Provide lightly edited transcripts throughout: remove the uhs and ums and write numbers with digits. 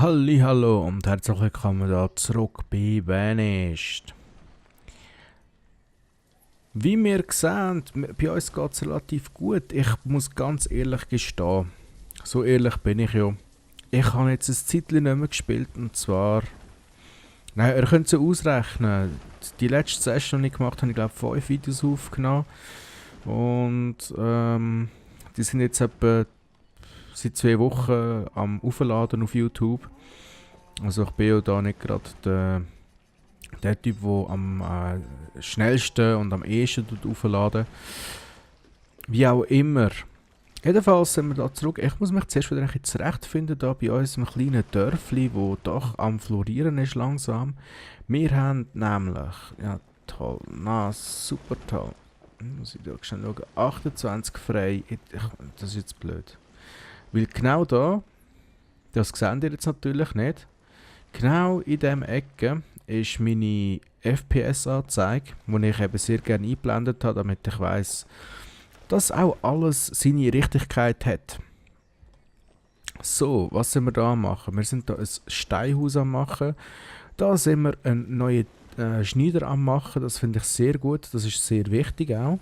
Hallo und herzlich willkommen da zurück bei Vanished. Wie wir sehen, bei uns geht es relativ gut. Ich muss ganz ehrlich gestehen, so ehrlich bin ich ja. Ich habe jetzt ein Zeitchen nicht mehr gespielt und zwar... Nein, ihr könnt es ja ausrechnen. Die letzte Session, die ich gemacht habe, ich glaube 5 Videos aufgenommen. Und die sind jetzt etwa seit 2 Wochen am Aufladen auf YouTube. Also ich bin ja da nicht gerade der Typ, der am schnellsten und am ehesten aufladen. Wie auch immer. Jedenfalls sind wir da zurück. Ich muss mich zuerst wieder ein bisschen zurechtfinden da bei unserem kleinen Dörfli, wo doch am Florieren ist langsam. Wir haben nämlich, ja toll, super toll. Muss ich da schnell schauen, 28 frei. Das ist jetzt blöd. Weil genau da, das seht ihr jetzt natürlich nicht, genau in dieser Ecke ist meine FPS-Anzeige, die ich eben sehr gerne eingeblendet habe, damit ich weiss, dass auch alles seine Richtigkeit hat. So, was sind wir da am machen? Wir sind da ein Steinhaus am machen. Da sind wir einen neuen Schneider am machen. Das finde ich sehr gut. Das ist sehr wichtig auch.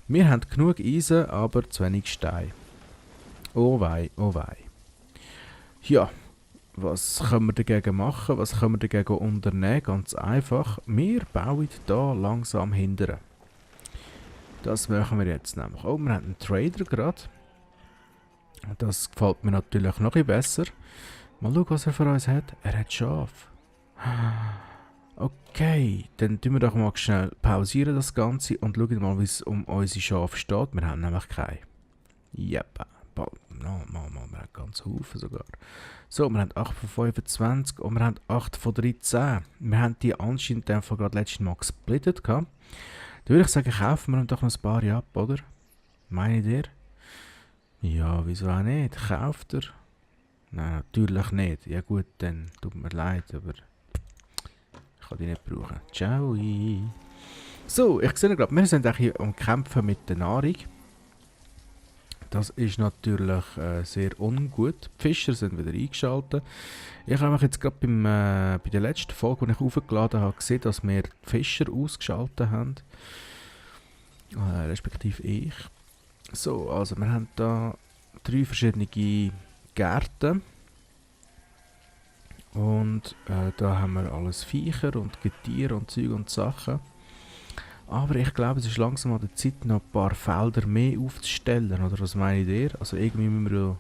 Wir haben genug Eisen, aber zu wenig Stein. Oh wei, oh wei. Ja, was können wir dagegen machen? Was können wir dagegen unternehmen? Ganz einfach. Wir bauen da langsam hinterher. Das machen wir jetzt nämlich. Oh, wir haben einen Trader gerade. Das gefällt mir natürlich noch ein bisschen besser. Mal schauen, was er für uns hat. Er hat Schaf. Okay, dann tun wir doch mal schnell pausieren das Ganze und schauen mal, wie es um unsere Schafe steht. Wir haben nämlich keine. Yep. Wir haben ganz Haufen sogar. So, wir haben 8 von 25 und wir haben 8 von 13. Wir haben die anscheinend einfach gerade letztes Mal gesplittet gehabt. Dann würde ich sagen, kaufen wir ihm doch noch ein paar ab, oder? Meint ihr? Ja, wieso auch nicht? Kauft er? Nein, natürlich nicht. Ja gut, dann tut mir leid, aber ich kann die nicht brauchen. Ciao. So, ich sehe gerade, wir sind hier am Kämpfen mit der Nahrung. Das ist natürlich sehr ungut. Die Fischer sind wieder eingeschaltet. Ich habe mich jetzt gerade bei der letzten Folge, die ich aufgeladen habe, gesehen, dass wir die Fischer ausgeschaltet haben. Respektive ich. So, also wir haben da 3 verschiedene Gärten. Und da haben wir alles Viecher und Getier und Zeug und Sachen. Aber ich glaube, es ist langsam an der Zeit, noch ein paar Felder mehr aufzustellen. Oder was meint ihr? Also irgendwie müssen wir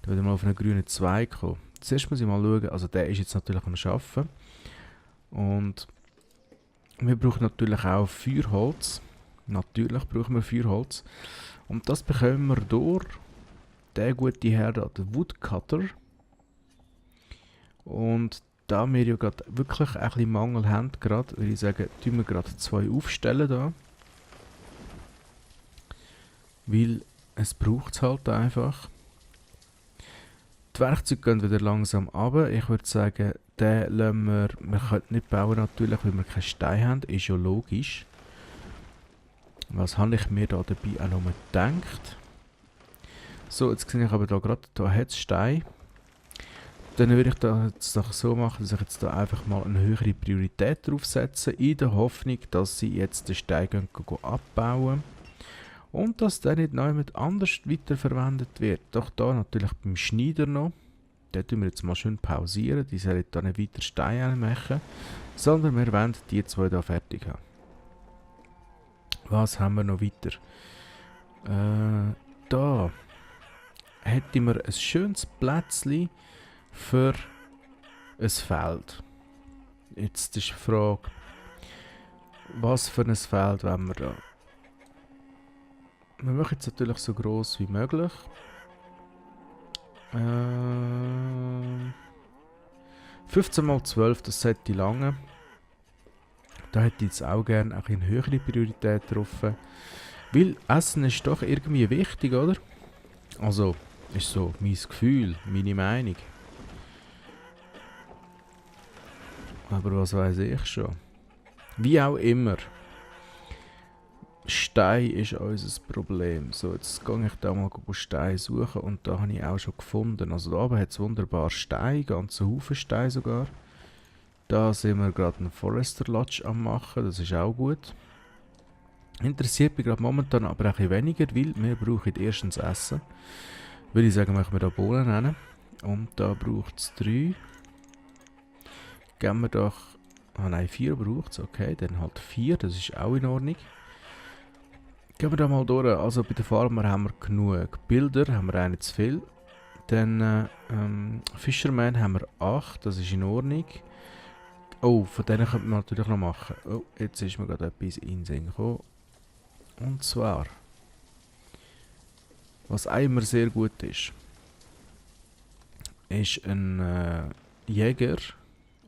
da wieder mal auf einen grünen Zweig kommen. Zuerst muss ich mal schauen, also der ist jetzt natürlich am Arbeiten. Und wir brauchen natürlich auch Feuerholz. Natürlich brauchen wir Feuerholz. Und das bekommen wir durch den guten Herr da, den Woodcutter. Und da wir ja gerade wirklich ein bisschen Mangel haben, würde ich sagen, tun wir gerade 2 aufstellen da. Weil es braucht es halt einfach. Die Werkzeuge gehen wieder langsam runter. Ich würde sagen, den lassen wir können nicht bauen natürlich, weil wir keinen Stein haben, ist ja logisch. Was habe ich mir da dabei auch noch gedacht? So, jetzt sehe ich aber da gerade, da hat es Stein. Dann würde ich das jetzt doch so machen, dass ich jetzt da einfach mal eine höhere Priorität drauf setze, in der Hoffnung, dass sie jetzt den Stein abbauen und dass der nicht noch jemand anders weiterverwendet wird. Doch da natürlich beim Schneider noch. Den tun wir jetzt mal schön pausieren, die sollen da nicht weiter Steine machen, sondern wir wollen die 2 da fertig haben. Was haben wir noch weiter? Da hätten wir ein schönes Plätzchen für ein Feld. Jetzt ist die Frage, was für ein Feld wollen wir da? Wir machen es natürlich so gross wie möglich. 15 mal 12, das sollte lange. Da hätte ich jetzt auch gerne eine höhere Priorität drauf. Weil Essen ist doch irgendwie wichtig, oder? Also, ist so mein Gefühl, meine Meinung. Aber was weiß ich schon. Wie auch immer. Stein ist unser Problem. So, jetzt gehe ich da mal Stein suchen und da habe ich auch schon gefunden. Also da oben hat es wunderbar Stein, ganze Haufen Stein sogar. Da sind wir gerade einen Forester Lodge am machen, das ist auch gut. Interessiert mich gerade momentan aber ein bisschen weniger, weil wir brauchen erstens Essen. Würde ich sagen, machen wir da Bohnen rein. Und da braucht es 3. Geben wir doch... Ah nein, 4 braucht es, okay, dann halt 4, das ist auch in Ordnung. Gehen wir da mal durch. Also bei den Farmer haben wir genug. Bilder haben wir einen zu viel. Dann Fisherman haben wir 8, das ist in Ordnung. Oh, von denen könnte man natürlich noch machen. Oh, jetzt ist mir gerade etwas in den Sinn gekommen. Und zwar, was auch immer sehr gut ist ein Jäger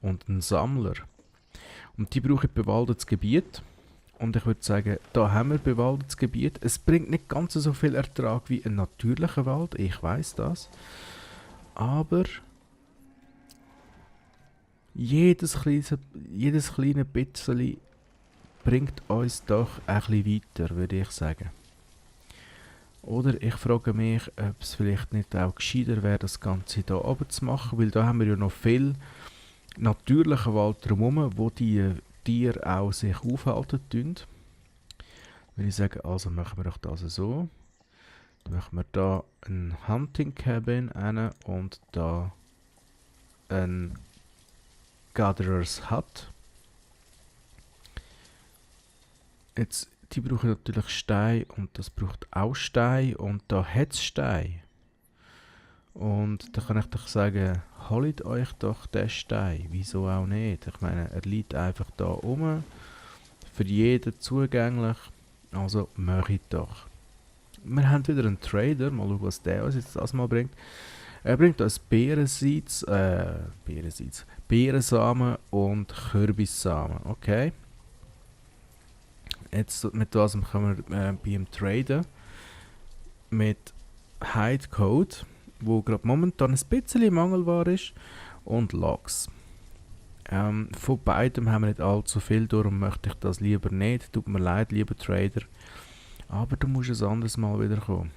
und ein Sammler. Und die brauche ich bewaldetes Gebiet. Und ich würde sagen, da haben wir bewaldetes Gebiet. Es bringt nicht ganz so viel Ertrag wie ein natürlicher Wald, ich weiß das. Aber jedes kleine bisschen bringt uns doch ein bisschen weiter, würde ich sagen. Oder ich frage mich, ob es vielleicht nicht auch gescheiter wäre, das Ganze hier oben zu machen, weil da haben wir ja noch viel natürlichen Wald drumherum, wo die Tiere auch sich aufhalten tun. Würde ich sagen, also machen wir doch das so. Dann machen wir da ein Hunting Cabin rein und da ein Gatherer's Hut. Jetzt, die brauchen natürlich Stein und das braucht auch Stein und da hat es Stein. Und da kann ich doch sagen, holt euch doch den Stein. Wieso auch nicht? Ich meine, er liegt einfach da rum. Für jeden zugänglich. Also mache ich doch. Wir haben wieder einen Trader. Mal schauen, was der uns jetzt das mal bringt. Er bringt uns Beerensamen und Kürbissamen. Okay. Jetzt mit was können wir bei ihm traden. Mit Hide Code, wo gerade momentan ein bisschen mangelbar ist, und Logs. Von beidem haben wir nicht allzu viel, darum möchte ich das lieber nicht. Tut mir leid, lieber Trader. Aber du musst ein anderes Mal wieder kommen.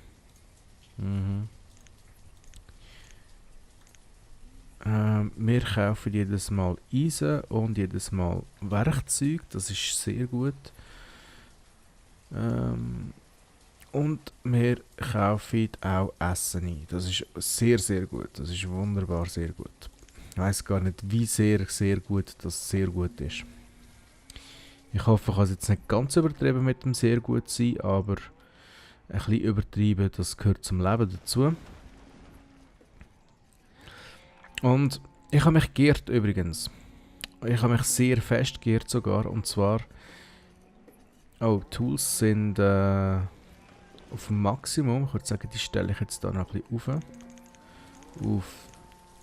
Wir kaufen jedes Mal Eisen und jedes Mal Werkzeug, das ist sehr gut. Und wir kaufen auch Essen ein. Das ist sehr, sehr gut. Das ist wunderbar sehr gut. Ich weiss gar nicht, wie sehr, sehr gut das sehr gut ist. Ich hoffe, ich habe es jetzt nicht ganz übertrieben mit dem sehr gut sein, aber ein bisschen übertrieben, das gehört zum Leben dazu. Und ich habe mich geirrt übrigens. Ich habe mich sehr fest geirrt sogar. Und zwar... Oh, Tools sind auf dem Maximum. Ich würde sagen, die stelle ich jetzt da noch ein bisschen auf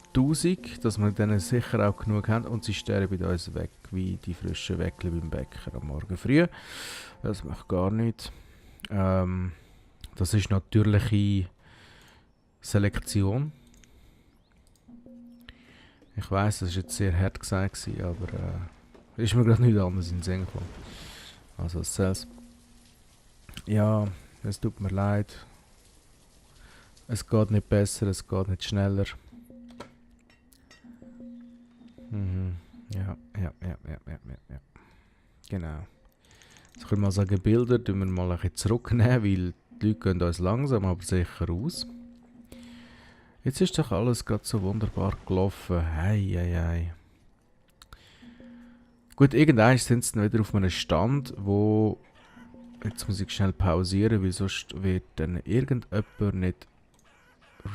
1000, dass wir dann sicher auch genug haben. Und sie sterben bei uns weg, wie die frischen Weckli beim Bäcker am Morgen früh. Das macht gar nichts. Das ist natürliche Selektion. Ich weiss, das war jetzt sehr hart gesagt, aber ist mir gerade nicht anders in den Sinn gekommen. Also Sales. Ja, es tut mir leid. Es geht nicht besser, es geht nicht schneller. Ja. Genau. Jetzt können wir mal sagen, Bilder tun wir mal ein bisschen zurücknehmen, weil die Leute gehen uns langsam, aber sicher aus. Jetzt ist doch alles gerade so wunderbar gelaufen. Hei. Gut, irgendwann sind sie dann wieder auf einem Stand, wo... Jetzt muss ich schnell pausieren, weil sonst wird dann irgendjemand nicht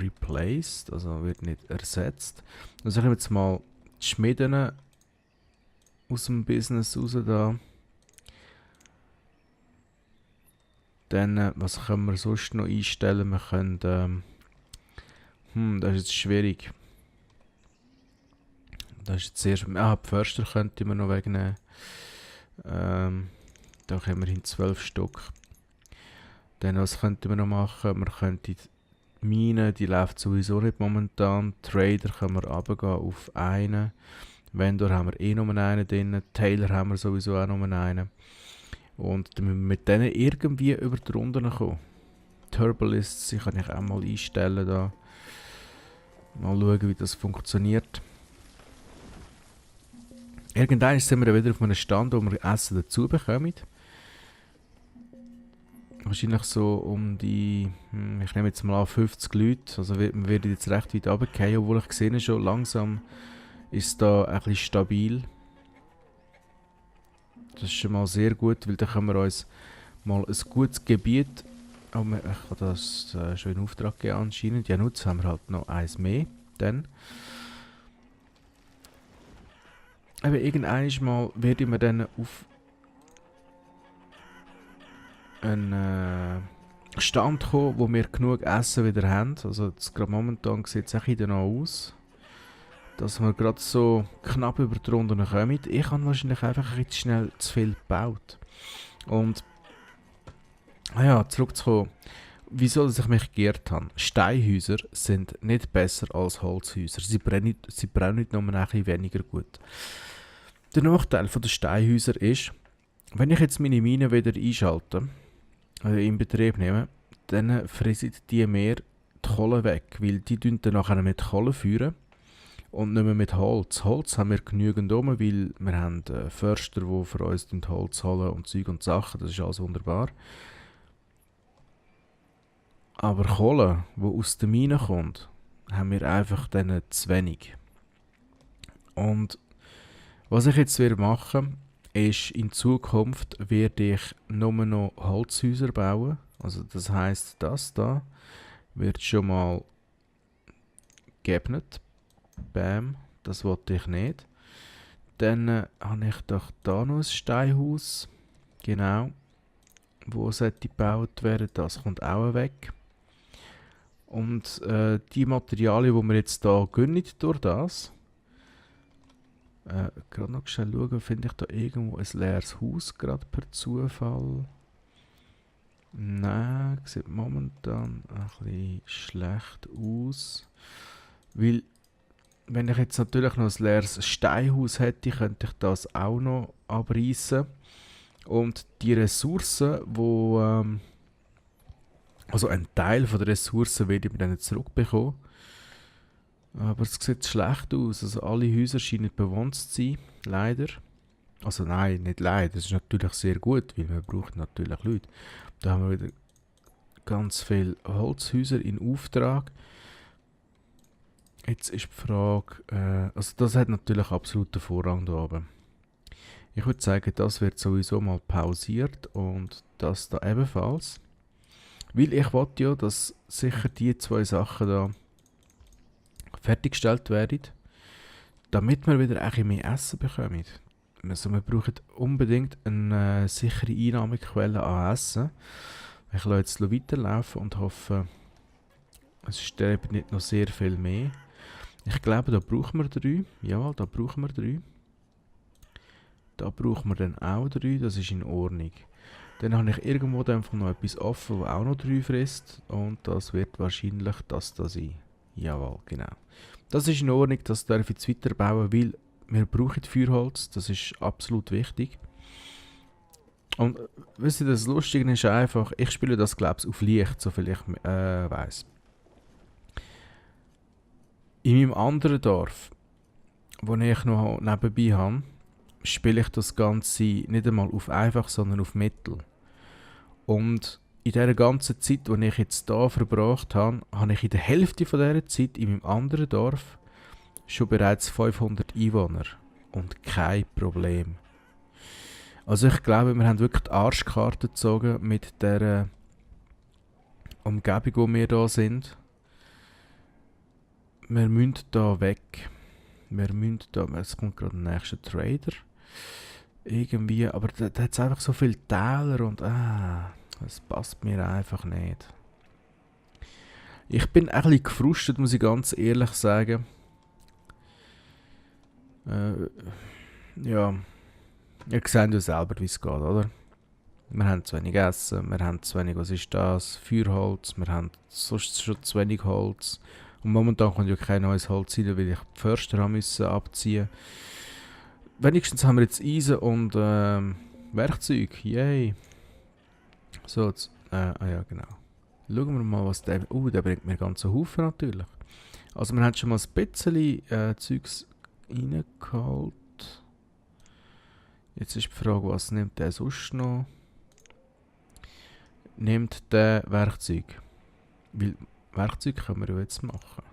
replaced, also wird nicht ersetzt. Also ich nehme jetzt mal die Schmieden aus dem Business raus da. Dann, was können wir sonst noch einstellen? Wir können... das ist jetzt schwierig. Das ist jetzt sehr... die Förster könnte man noch wegnehmen. Da haben wir 12 Stück. Dann, was könnten wir noch machen? Wir könnten die Mine, die läuft sowieso nicht momentan. Trader können wir runtergehen auf einen. Vendor haben wir eh nur einen drin. Tailor haben wir sowieso auch nur einen. Und dann müssen wir mit denen irgendwie über die Runden kommen. Turbolists, die kann ich auch mal einstellen da. Mal schauen, wie das funktioniert. Irgendwann sind wir dann wieder auf einem Stand, wo wir Essen dazu bekommen. Wahrscheinlich so um die, ich nehme jetzt mal an, 50 Leute. Also wir werden jetzt recht weit runterfallen, obwohl ich gesehen habe, schon langsam ist da ein bisschen stabil. Das ist schon mal sehr gut, weil dann können wir uns mal ein gutes Gebiet. Oh, ich habe das schon in Auftrag gegeben anscheinend. Ja, jetzt haben wir halt noch eins mehr. Dann. Aber irgendwann mal werde ich mir dann auf einen Stand kommen, wo wir genug Essen wieder haben. Also jetzt gerade momentan sieht es auch noch aus, dass wir gerade so knapp über die Runde kommen. Ich habe wahrscheinlich einfach ein bisschen schnell zu viel gebaut. Und zurückzukommen, wieso dass ich mich geirrt habe. Steinhäuser sind nicht besser als Holzhäuser. Sie brennen nur ein bisschen weniger gut. Der Nachteil der Steinhäuser ist, wenn ich jetzt meine Mine wieder einschalte, in Betrieb nehme, dann fressen die mir die Kohle weg, weil die dann nachher mit Kohle führen und nicht mehr mit Holz. Holz haben wir genügend um, weil wir haben Förster, die für uns Holz holen und Zeug und Sachen, das ist alles wunderbar. Aber Kohle, die aus der Mine kommt, haben wir einfach dann zu wenig. Und was ich jetzt machen werde, ist, in Zukunft werde ich nur noch Holzhäuser bauen. Also das heisst, das da wird schon mal geebnet. Bam, das wollte ich nicht. Dann habe ich doch da noch ein Steinhaus. Genau. Wo sollte gebaut werden, das kommt auch weg. Und die Materialien, die wir jetzt hier gönnen durch das, gerade noch schnell schauen, finde ich da irgendwo ein leeres Haus, gerade per Zufall. Nein, sieht momentan ein bisschen schlecht aus. Weil, wenn ich jetzt natürlich noch ein leeres Steinhaus hätte, könnte ich das auch noch abreißen. Und die Ressourcen, also ein Teil von der Ressourcen werde ich mir dann zurückbekommen. Aber es sieht schlecht aus. Also alle Häuser scheinen bewohnt zu sein. Leider. Also nein, nicht leider. Das ist natürlich sehr gut, weil wir brauchen natürlich Leute. Da haben wir wieder ganz viele Holzhäuser in Auftrag. Jetzt ist die Frage, also das hat natürlich absoluten Vorrang da oben. Ich würde sagen, das wird sowieso mal pausiert und das da ebenfalls. Weil ich wollte ja, dass sicher die zwei Sachen da fertiggestellt werden, damit wir wieder ein bisschen mehr Essen bekommen. Also wir brauchen unbedingt eine sichere Einnahmequelle an Essen. Ich lasse jetzt weiterlaufen und hoffe, es sterben nicht noch sehr viel mehr. Ich glaube, da brauchen wir 3. Jawohl, da brauchen wir 3. Da brauchen wir dann auch 3, das ist in Ordnung. Dann habe ich irgendwo einfach noch etwas offen, das auch noch 3 frisst. Und das wird wahrscheinlich das da sein. Jawohl, genau. Das ist in Ordnung, das darf ich jetzt weiterbauen, weil wir brauchen Feuerholz, das ist absolut wichtig. Und wisst ihr, das Lustige ist einfach, ich spiele das glaube ich auf Leicht, soviel ich weiss. In meinem anderen Dorf, wo ich noch nebenbei habe, spiele ich das Ganze nicht einmal auf einfach, sondern auf Mittel. Und in dieser ganzen Zeit, die ich jetzt hier verbracht habe, habe ich in der Hälfte von dieser Zeit in meinem anderen Dorf schon bereits 500 Einwohner. Und kein Problem. Also ich glaube, wir haben wirklich die Arschkarte gezogen mit der Umgebung, wo wir hier sind. Wir müssen hier weg. Es kommt gerade der nächste Trader. Irgendwie, aber da hat es einfach so viele Täler und das passt mir einfach nicht. Ich bin ein bisschen gefrustet, muss ich ganz ehrlich sagen. Ja, ihr seht ja selber, wie es geht, oder? Wir haben zu wenig Essen, wir haben zu wenig, was ist das? Feuerholz, wir haben sonst schon zu wenig Holz. Und momentan kommt ja kein neues Holz rein, weil ich die Förster haben müssen abziehen. Wenigstens haben wir jetzt Eisen und Werkzeug, yay. So, jetzt, ja genau. Schauen wir mal, was der... der bringt mir ganz einen Haufen natürlich. Also wir haben schon mal ein bisschen Zeugs reingeholt. Jetzt ist die Frage, was nimmt der sonst noch? Nimmt der Werkzeug. Weil Werkzeug können wir ja jetzt machen.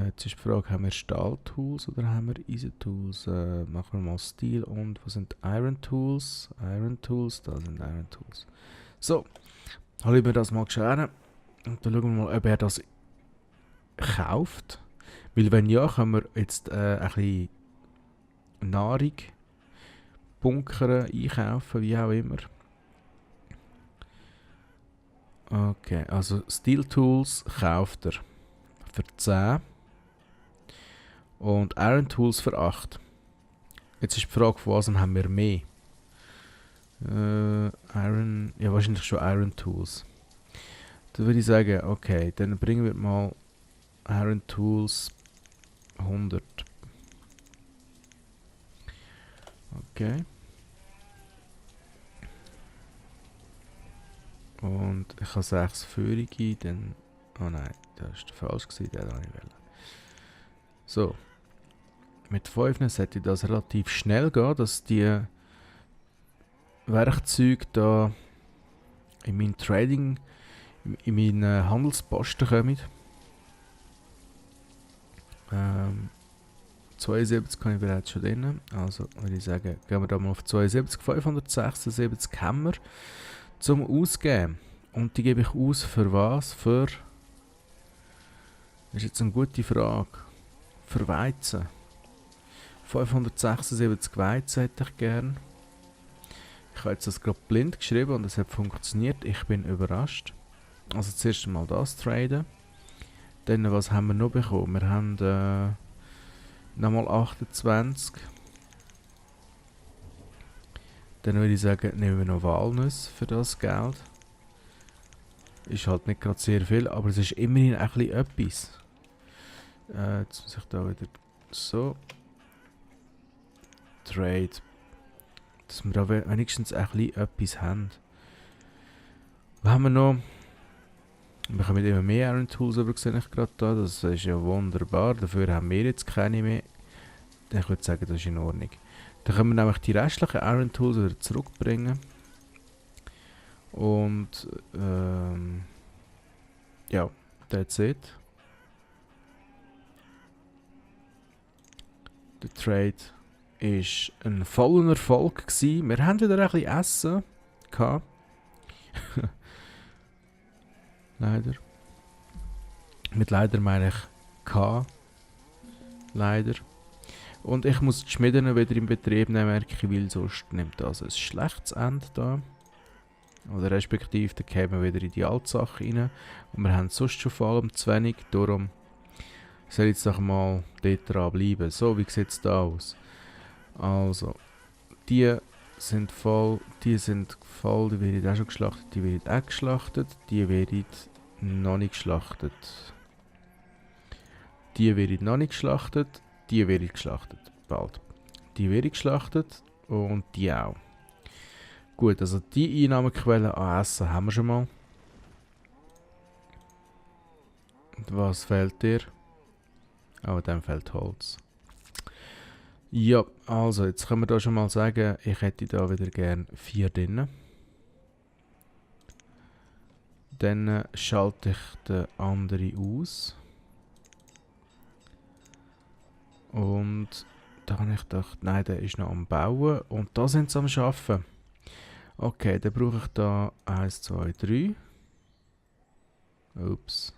Jetzt ist die Frage, haben wir Stahl-Tools oder haben wir Eisen-Tools? Machen wir mal Steel und was sind Iron-Tools? Iron-Tools, da sind Iron-Tools. So, habe ich mir das mal geschaut. Und dann schauen wir mal, ob er das kauft. Weil wenn ja, können wir jetzt ein bisschen Nahrung bunkern, einkaufen, wie auch immer. Okay, also Steel Tools kauft er für 10 und Iron Tools für 8. Jetzt ist die Frage, von was haben wir mehr? Iron, ja wahrscheinlich schon Iron Tools. Dann würde ich sagen, okay, dann bringen wir mal Iron Tools 100. Okay. Und ich habe 6 Führige, dann... Oh nein, das war falsch gewesen, den habe ich wollen. So. Mit 5 sollte das relativ schnell gehen, dass die Werkzeuge da in mein Trading, in meinen Handelsposten kommen. 72 kann ich bereits schon drin. Also würde ich sagen, gehen wir da mal auf 72, 576 haben wir zum Ausgeben. Und die gebe ich aus für was? Für... Das ist jetzt eine gute Frage. Für Weizen. 576 Weizen hätte ich gern. Ich habe jetzt das gerade blind geschrieben und es hat funktioniert. Ich bin überrascht. Also zuerst einmal das traden. Dann, was haben wir noch bekommen? Wir haben nochmal 28. Dann würde ich sagen, nehmen wir noch Walnüsse für das Geld. Ist halt nicht gerade sehr viel, aber es ist immerhin ein bisschen etwas. Jetzt muss ich da wieder so Trade, dass wir da wenigstens ein bisschen etwas haben. Was haben wir noch? Wir kommen immer mehr Iron Tools über, sehe ich gerade da. Das ist ja wunderbar. Dafür haben wir jetzt keine mehr. Ich würde sagen, das ist in Ordnung. Dann können wir nämlich die restlichen Iron Tools wieder zurückbringen. Und ja, that's it. Der Trade ist ein voller Erfolg gewesen. Wir haben wieder ein bisschen Essen gehabt. Leider. Mit leider meine ich K. Leider. Und ich muss die Schmieden wieder in Betrieb nehmen, merke ich, weil sonst nimmt das ein schlechtes Ende da. Oder respektive, da kämen wir wieder in die Altsache rein. Und wir haben sonst schon vor allem zu wenig, darum soll ich jetzt noch mal dort dran bleiben. So, wie sieht es da aus? Also, die sind voll, die werden auch schon geschlachtet, die werden auch geschlachtet, die werden noch nicht geschlachtet. Die werden noch nicht geschlachtet, die werden geschlachtet, bald. Die werden geschlachtet und die auch. Gut, also die Einnahmequellen an Essen haben wir schon mal. Und was fehlt dir? Oh, dann fehlt Holz. Ja, also jetzt können wir da schon mal sagen, ich hätte da wieder gern 4 drin. Dann schalte ich den anderen aus. Und da habe ich gedacht, nein, der ist noch am Bauen. Und da sind sie am Arbeiten. Okay, dann brauche ich da 1, 2, 3. Ups.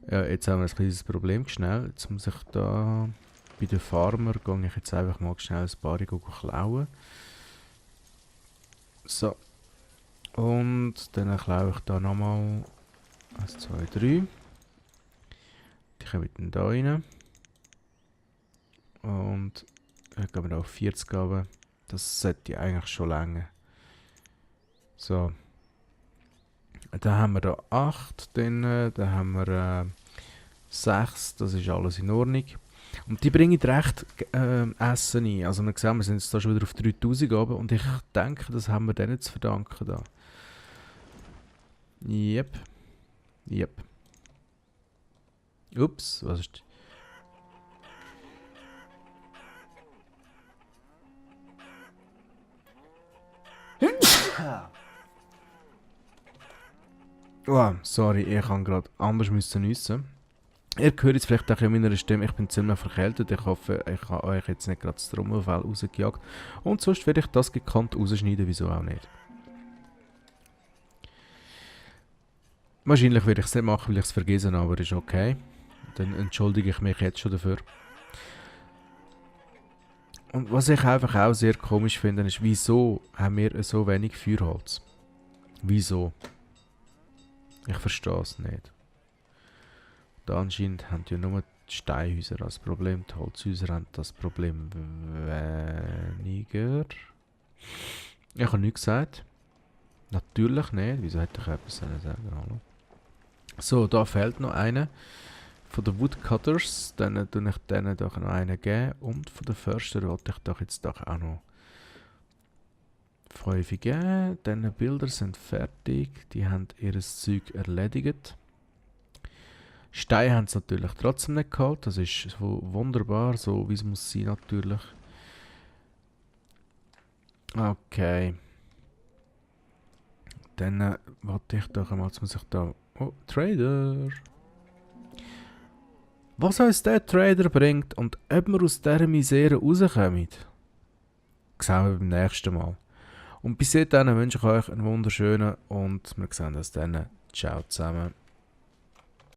Ja, jetzt haben wir ein kleines Problem schnell. Jetzt muss ich da bei den Farmer gehe ich jetzt einfach mal schnell ein paar klauen. So. Und dann klaue ich da nochmal 1, 2, 3. Die kommen dann da rein. Und dann gehen wir da auf 40 runter. Das sollte eigentlich schon länger. So. Dann haben wir da 8 drin, dann haben wir 6, das ist alles in Ordnung. Und die bringen recht Essen ein. Also wir sehen, wir sind jetzt da schon wieder auf 3000 oben und ich denke, das haben wir denen zu verdanken da. Yep. Yep. Ups, was ist... Oh, sorry, ich kann gerade anders nüssen. Ihr hört jetzt vielleicht auch in meiner Stimme, ich bin ziemlich verkältet. Ich hoffe, ich habe euch jetzt nicht gerade das Trommelfell rausgejagt. Und sonst werde ich das gekonnt rausschneiden, wieso auch nicht. Wahrscheinlich werde ich es nicht machen, weil ich es vergessen habe, aber ist okay. Dann entschuldige ich mich jetzt schon dafür. Und was ich einfach auch sehr komisch finde, ist, wieso haben wir so wenig Feuerholz? Wieso? Ich verstehe es nicht. Da anscheinend haben ja nur die Steinhäuser das Problem, die Holzhäuser haben das Problem weniger. Ich habe nichts gesagt. Natürlich nicht. Wieso hätte ich etwas sagen? Hallo. So, da fehlt noch einer. Von den Woodcutters, dann tue ich denen doch noch einen geben. Und von den Förster wollte ich doch jetzt doch auch noch 5 geben. Diese Bilder sind fertig. Die haben ihr Zeug erledigt. Steine haben sie natürlich trotzdem nicht geholt. Das ist so wunderbar, so wie es muss sein natürlich. Okay. Dann wollte ich doch einmal, jetzt muss ich da... Oh, Trader! Was uns der Trader bringt und ob wir aus dieser Misere rauskommen, sehen wir beim nächsten Mal. Und bis dahin wünsche ich euch einen wunderschönen und wir sehen uns dann. Ciao zusammen.